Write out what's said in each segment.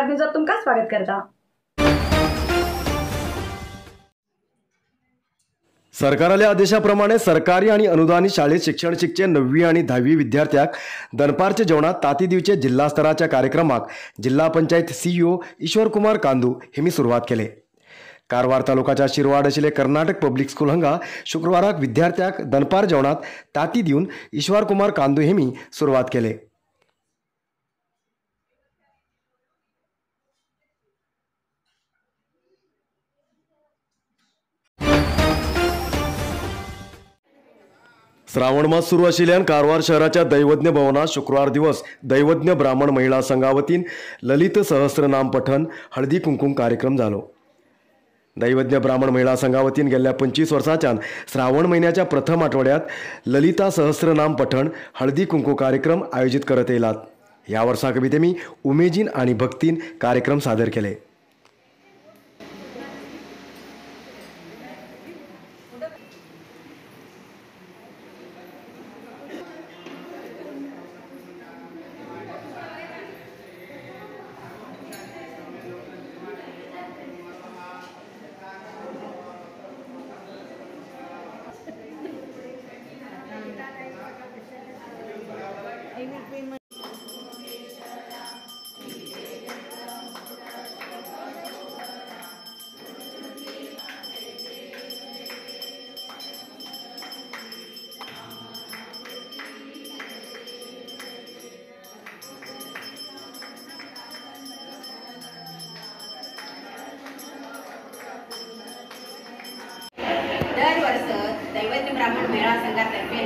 कारवार न्यूजात तुमकां स्वागत करता। सरकाराल्या आदेशाप्रमाणे सरकारी आणि अनुदानित शाळेत शिक्षण शिकचे 9वी आणि 10वी विद्यार्थ्यांक दनपारच्या जेवणात ताती दिवचे जिल्हा स्तराच्या कार्यक्रमाक जिल्हा पंचायत सीईओ ईश्वर कुमार कांदू हेमी सुरवात केले। कारवार तालुकाच्या शिरवाड आशिल्ले कर्नाटक पब्लिक स्कूल हांगा शुक्रवाराक विद्यार्थ्यांक दनपार जेवणात ताती दिवन ईश्वर कुमार कांदू हेमी सुरवात केले। श्रावण मास सुरू आशिल्ल्यान कारवार शहराच्या दैवज्ञ भवनात शुक्रवार दिवस दैवज्ञ ब्राह्मण महिला संघावतीन ललित सहस्रनाम पठन हळदी कुंकुम कार्यक्रम जालो। दैवज्ञ ब्राह्मण महिला संघावतीन गेल्या 25 वर्सांच्यान श्रावण महिन्याच्या प्रथम आठवड्यात ललिता सहस्रनाम पठण हळदी कुंकू कार्यक्रम आयोजित करत येयलात। ह्या वर्साक बी तेमी उमेदीन आनी भक्तीन कार्यक्रम सादर केले। दरवर्ष दैवज्ञ ब्राह्मण मेळा संघातर्फे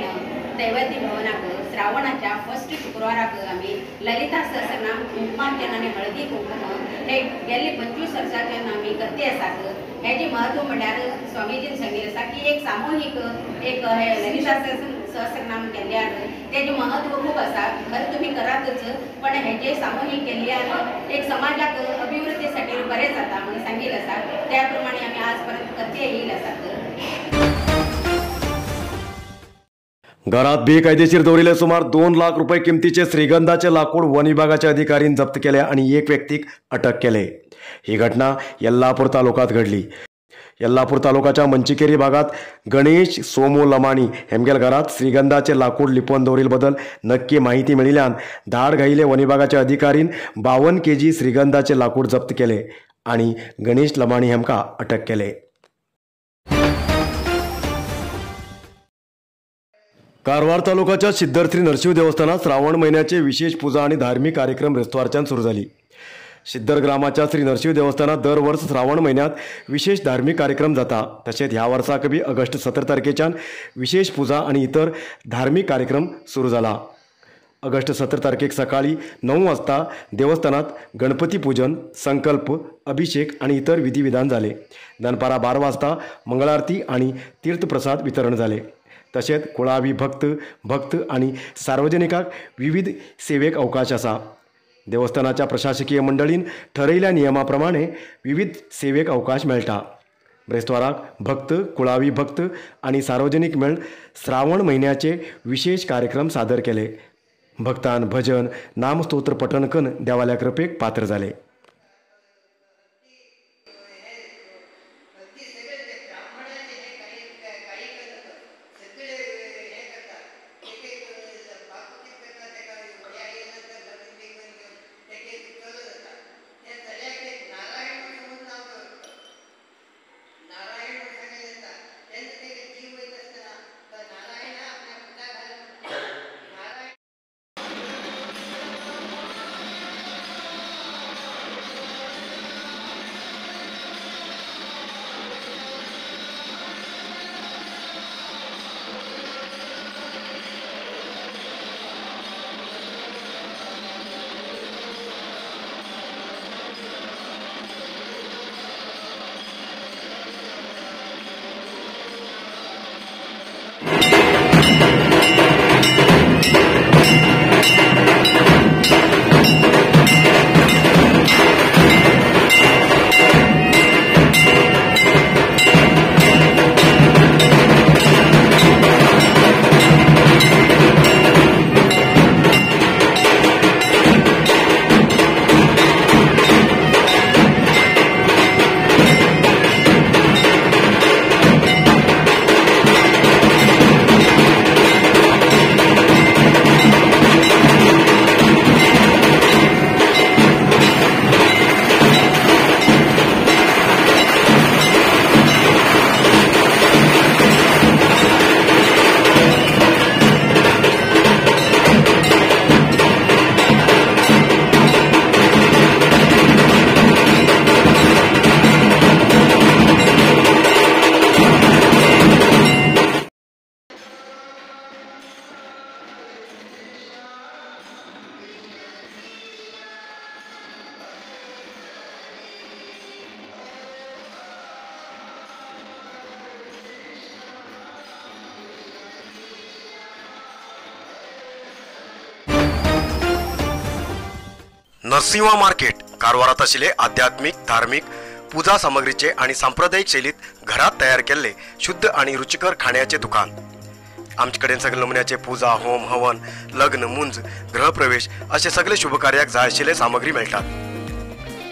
दैवज्ञ भवनाक श्रावणाच्या फर्स्ट शुक्रवाराक आमी ललिता सहस्रनाम कुंकुमार्चन आनी हळदी कुंकुम हे गेल्ले 25 वर्सांच्यान आमी करते आसात। हेजें महत्व म्हणल्यार स्वामीजीन सांगिल्लें आसा की एक सामुहीक एक हे ललिता सहस्रनाम केल्ल्यान तेजें महत्व खूब आसा। खरें तुमी करातच, पण हेजें सामुहीक केल्ल्यान एक समाजाक अभिवृद्धीसाठी बरें जाता म्हणून सांगिल्लें आसा। त्या प्रमाणे आमी आज पर्यंत करते येयले आसात। घरात बेकायदेशीर दवरिल्ले सुमार 2 लाख रुपये किमतीचे श्रीगंधाचे लाकूड वन विभागाच्या अधिकाऱ्यांनी जप्त केले आणि एक व्यक्तीक अटक केले। ही घटना यल्लापूर तालुक्यात घडली। यल्लापूर तालुक्याच्या मंचिकेरी भागात गणेश सोमो लमाणी हेमगेल घरात श्रीगंधाचे लाकूड लिपोवन दवरिल्ले बदल नक्की माहिती मेळिल्ल्यान धाड घायिल्ले वन विभागाच्या अधिकाऱ्यांनी 52 केजी श्रीगंधाचे लाकूड जप्त केले आणि गणेश लमाणी हेमका अटक केले। कारवार तालुक्याच्या सिद्धर श्री नरशिंह देवस्थानात श्रावण महिन्याचे विशेष पूजा आणि धार्मिक कार्यक्रम रेस्तवारच्यान सुरू झाली। सिद्धर ग्रामाच्या श्री नरशिंह देवस्थानात दरवर्ष श्रावण महिन्यात विशेष धार्मिक कार्यक्रम जाता। तसेच ह्या वर्साक बी ऑगस्ट 17 तारखेच्यान विशेष पूजा आणि इतर धार्मिक कार्यक्रम सुरू झाला। ऑगस्ट 17 तारखेक सकाळी 9 वाजता देवस्थानात गणपती पूजन, संकल्प, अभिषेक आणि इतर विधिविधान झाले। दनपारा 12 वाजता मंगळारती आणि तीर्थप्रसाद वितरण झाले। तसेच कुळावी भक्त भक्त आणि सार्वजनिकांक विविध सेवेक अवकाश आसा। देवस्थानाच्या प्रशासकीय मंडळीन ठरयिल्ल्या नियमाप्रमाणे विविध सेवेक अवकाश मेळटा। ब्रेस्ताराक भक्त, कुळावी भक्त आणि सार्वजनिक मेळ श्रावण महिन्याचे विशेष कार्यक्रम सादर केले। भक्तान भजन, नामस्तोत्र पठण करून देवाल्या कृपेक पात्र जाले। नरसिंहा मार्केट कारवारात आशिल्ले आध्यात्मिक धार्मिक पूजा सामग्रीचे आणि सांप्रदायिक शैलीत घरात तयार केल्ले शुद्ध आणि रुचिकर खाण्याचे दुकान। आमचे कडेन सगळे नमुन्याचे पूजा, होम, हवन, लग्न, मुंज, गृहप्रवेश असे सगळे शुभकार्याक जाय आशिल्ले सामग्री मेळटात।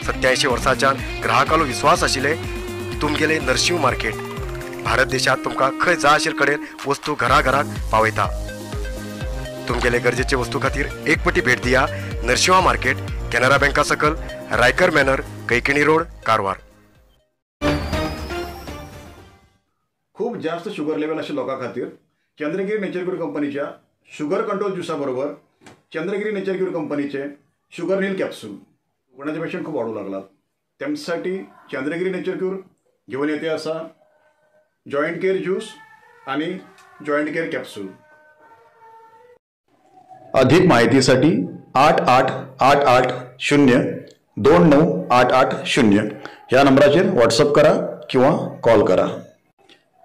87 वर्सांच्यान ग्राहकालो विश्वास आशिल्ले तुमगेले नरसिंह मार्केट भारत देशात तुमकां खंय जाय आशिल्ले कडेन वस्तू घराघराक पावयता। तुमगेले गरजेचे वस्तू खातीर एक पटी भेट दिया नरसिंहा मार्केट, केनरा बँका सकल, रायकर मॅनर, कैकिणी रोड, कारवार। खूप जास्त शुगर लेवल आशिल्ल्या लोकां खातीर चंद्रगिरी नेचर क्यूर कंपनीच्या शुगर कंट्रोल ज्युसा बरोबर चंद्रगिरी नेचर क्यूर कंपनीचे शुगर नील कॅप्सूल कोणाचे पेशंट खूप वाढू लागलात त्यांच्यासाठी चंद्रगिरी नेचर क्यूर घेऊन येते असा जॉईंट केअर ज्यूस आणि जॉईंट केअर कॅप्सूल। अधिक माहितीसाठी 888 8 0 2 9 8 8 0 या नंबराचेर व्हॉट्सअप करा किंवा कॉल करा।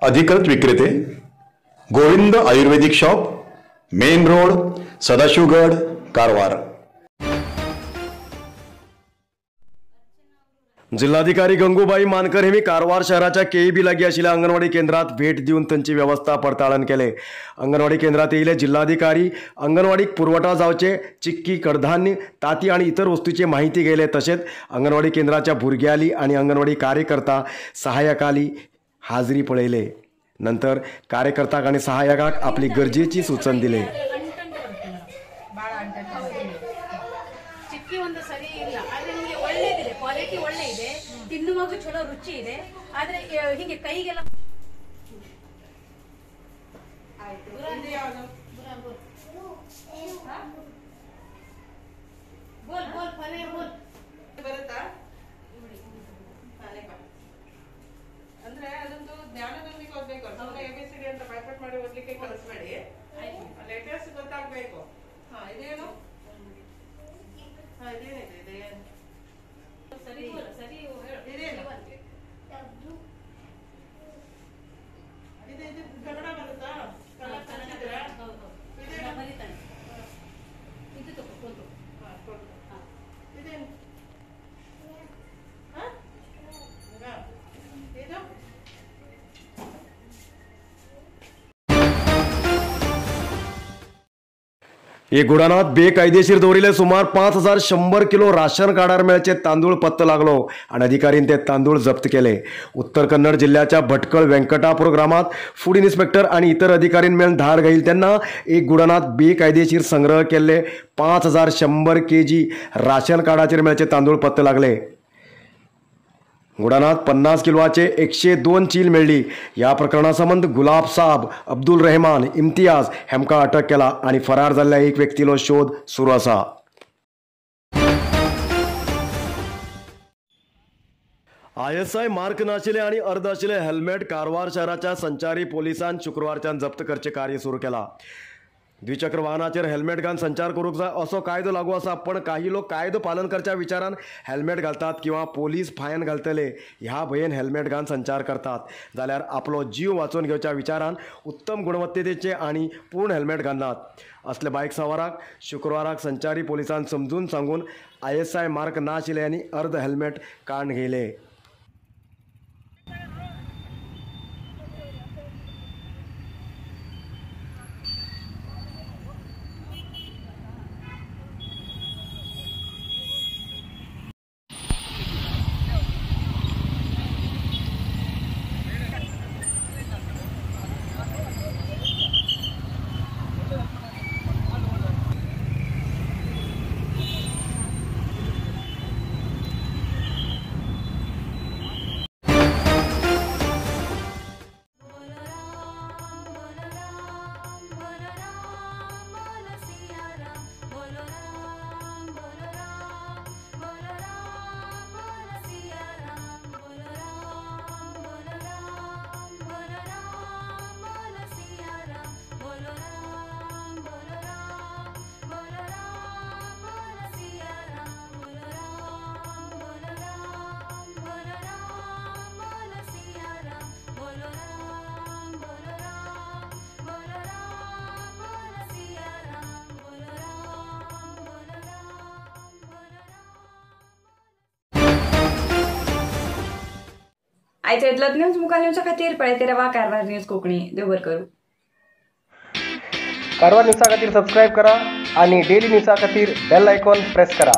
अधिकृत विक्रेते Govind Ayurvedic shop, main road, Sadashivgad, Karwar. जिल्हाधिकारी गंगूबाई मानकर हेमी कारवार शहराच्या केईबी लागी आशिल्ल्या अंगणवाडी केंद्रात भेट दिवन तांची व्यवस्था पडताळण केले। अंगणवाडी केंद्रात येयले जिल्हाधिकारी अंगणवाडीक पुरवठा जावचे चिक्की, कडधान्य, ताती आणि इतर वस्तूची माहिती घेतले। तशेंच अंगणवाडी केंद्राच्या भुरग्यांली आणि अंगणवाडी कार्यकर्ता सहाय्यकाली हाजरी पळयले। नंतर कार्यकर्त्याक आणि सहाय्यकाक आपली गरजेची सूचन दिले। ಚಿಕ್ಕಿ ಒಂದು ಸರಿ ಇಲ್ಲ, ಆದ್ರೆ ನಿಮಗೆ ಒಳ್ಳೇದಿದೆ, ಕ್ವಾಲಿಟಿ ಒಳ್ಳೆ ಇದೆ, ತಿನ್ನುವಾಗ ಚಲೋ ರುಚಿ ಇದೆ, ಆದ್ರೆ ಹೀಗೆ ಕೈಗೆಲ್ಲ ಬೋಲ್ ಬೋಲ್ ಫಲೆ ಬೋಲ್ ಬರುತ್ತಾ? ಅಂದ್ರೆ ಅದೊಂದು ಜ್ಞಾನದೊಂದಿಗೆ ಓದ್ಬೇಕು, ಸುಮ್ಮನೆ ಎಬಿಸಿಡಿ ಅಂತ ಪೈಪಟ್ ಮಾಡಿ ಓದ್ಲಿಕ್ಕೆ ಕಲಿಸ್ಬೇಡಿ, ಲೆಟರ್ಸ್ ಗೊತ್ತಾಗ್ಬೇಕು. ಹಾ, ಇದೇನು? ಹಾ, ಇದೇನಿದೆ? ಇದೇನು? ಸರಿ ಸರಿ ಇದೇನು? ಇದು ಇದು ಕನ್ನಡ ಬರುತ್ತಾ? ಕನ್ನಡ ಹೌದು, ಬರೀತಾನೆ. ಇದು ತಗೋ, ಫೋನ್ ತಗೋ. ಇದೇನು? ಹಾ, ಇದು एक गुडानात बेकायदेशीर दवरिल्ले सुमार 5100 किलो राशन कार्डार मेळचे तांदूळ पत्तो लागलो आनी अधिकारीन ते तांदूळ जप्त केले। उत्तर कन्नड जिल्ह्याच्या भटकळ व्यंकटापूर ग्रामात फूड इन्स्पेक्टर आनी इतर अधिकारीन मेळून धाड घायिल्ली तेन्ना एक गुडानात बेकायदेशीर संग्रह केल्ले 5100 केजी राशन कार्डाचेर मेळचे तांदूळ पत्तो लागले। गुडानात 50 किलोचे 102 चील मेळ्ळी। ह्या प्रकरणा संबंद गुलाब साब, अब्दुल रहमान, इम्तियाज हेमकां अटक केला आनी फरार जाल्ल्या एक व्यक्तीलो शोध सुरू आसा। आयएसआय मार्क नाशिल्ले आनी अर्द आशिल्ले हेल्मेट कारवार शहराच्या संचारी पोलिसान शुक्रवारच्यान जप्त करचें कार्य सुरू केलां। द्विचक्र वाहनाचेर हेल्मेट घालून संचार करूंक जाय असो कायदो लागू आसा, पण काही लोक कायदो पालन करच्या विचारान हेल्मेट घालतात किंवा पोलीस फायन घालतले ह्या भंयेन हेल्मेट घालून संचार करतात, जाल्यार आपलो जीव वाचोवन घेवच्या विचारान उत्तम गुणवत्तेचे आनी पूर्ण हेल्मेट घालनात। असले बायक सवाराक शुक्रवाराक संचारी पोलिसान समजून सांगून आयएसआय मार्क नाशिल्ले आनी अर्द हेल्मेट काडून घेयले। आयचो इतलोच न्यूज मुखार न्यूजा खातीर पळयत रावा कारवार न्यूज कोंकणी. देव बरें करूं. कारवार न्यूजा खातीर सबस्क्रायब करा आणि डेली न्यूजा खातीर बेल आयकॉन प्रेस करा.